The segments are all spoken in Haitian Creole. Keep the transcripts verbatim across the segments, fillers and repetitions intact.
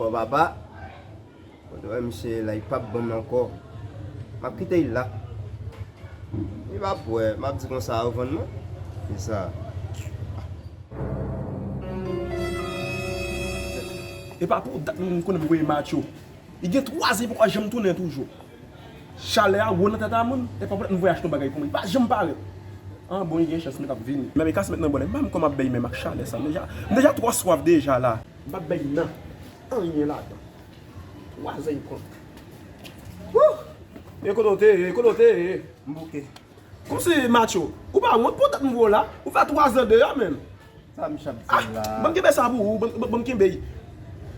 Bon, papa, kote w wè misye la, li p ap ban m ankò. M ap kite l la. Li p ap wè, m ap di konsa yo vann mwen. Se sa. E pa pou dat moun konnen m voye Matyo. Li gen twa zan li poko janm tounen toujou. Chalè a wo nan tèt a moun, e pa pou dat m voye achte yon bagay pou mwen. Li pa janm parèt. An bon, li gen chans mwen t ap vini. Men e kase met nan bòlè. M pa menm kòman m ap bèy menm ak chalè sa. M deja, m deja twò swaf deja la. M p ap bèy nan. Anyen ladan. Twa zan li pran. Wouh! E kote w te ye? Kote w te ye? M bouke. Kòmsi Matyo, ou pa wont pou dat m voye w la? Ou fè twa zan deyò, menm. Sa misye ap di la? Ban m kenbe sa pou ou, ban, ban, ban m kenbe l.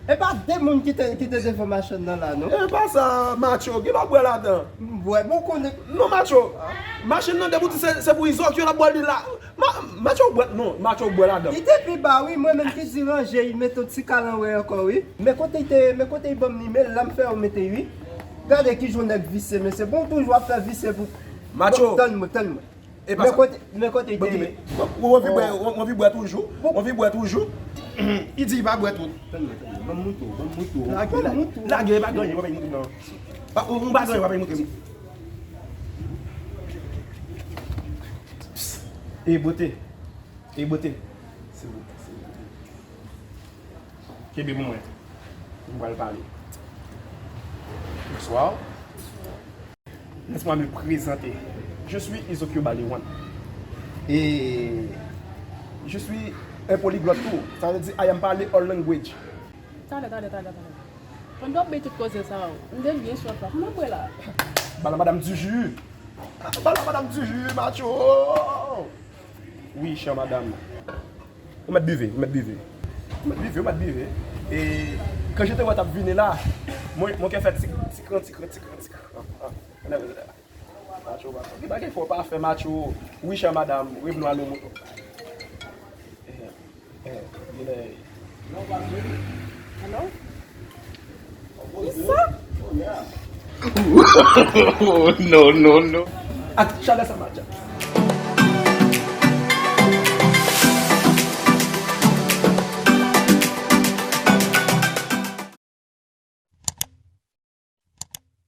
E pa de moun ki te, ki te devan machann nan la, non? E pa sa, Matyo, gen lè w bwè ladan. M bwè, bon, konnen. Non, Matyo, machann nan, depi w di se, se pou Izo ki yo l ap bwè li la. Ma, Matyo bwè, non, Matyo bwè ladan. Li te pi ba, wi, mwen menm ki di ranje, li mete yon ti kalanwè ankò, wi. Men kote li te, men kote li ban m li, men la m fè yo mete, wi. Gade kijan nèg visye, mesye. Bon, toujou ap fè visye pou. Matyo. Bon, tann mwen, tann mwen. E pa sa. Men kote, men kote li te ye. Ou, ou anvi bwè, ou, ou anvi bwè toujou? Ou anvi bwè toujou? Li di li pa bwè tout. Tann mwen, tann mwen. Ban m moutre w, ban m moutre w. Lage, lage, lage, pa gen anyen, pa gen anyen, non. Pa, ou, ou pa gen anyen, pa gen anyen. E bote. E bote. Kenbe pou mwen. M pral pale. Bonsoir. Laisse-moi me présenter. Je suis Izokyo Baliwan. Et je suis un polyglotte too. Sa vle di, I am parle all language. Talè, talè, talè, talè. Pandan w ap bay tout koze sa yo, m te byen swaf la. Kòman bwè la? Ba la madame du jus. Ba la madame du jus, Matyo. Oui, chère madame. Ou mèt bive, ou mèt bive. Ou mèt bive, ou mèt bive. Et quand je te vois t ap vini la, mon, mon cœur fait ti, ti kran, ti kran, ti kran, ti kran. Ah, ah. Matyo, Matyo. Ki bagay fò pa fè, Matyo? Oui, chère madame. Revenons à nos moutons. Eh, eh, genlè. Hello? Kisa? Oh, no, no, no. Ak chalè sa, Matyo.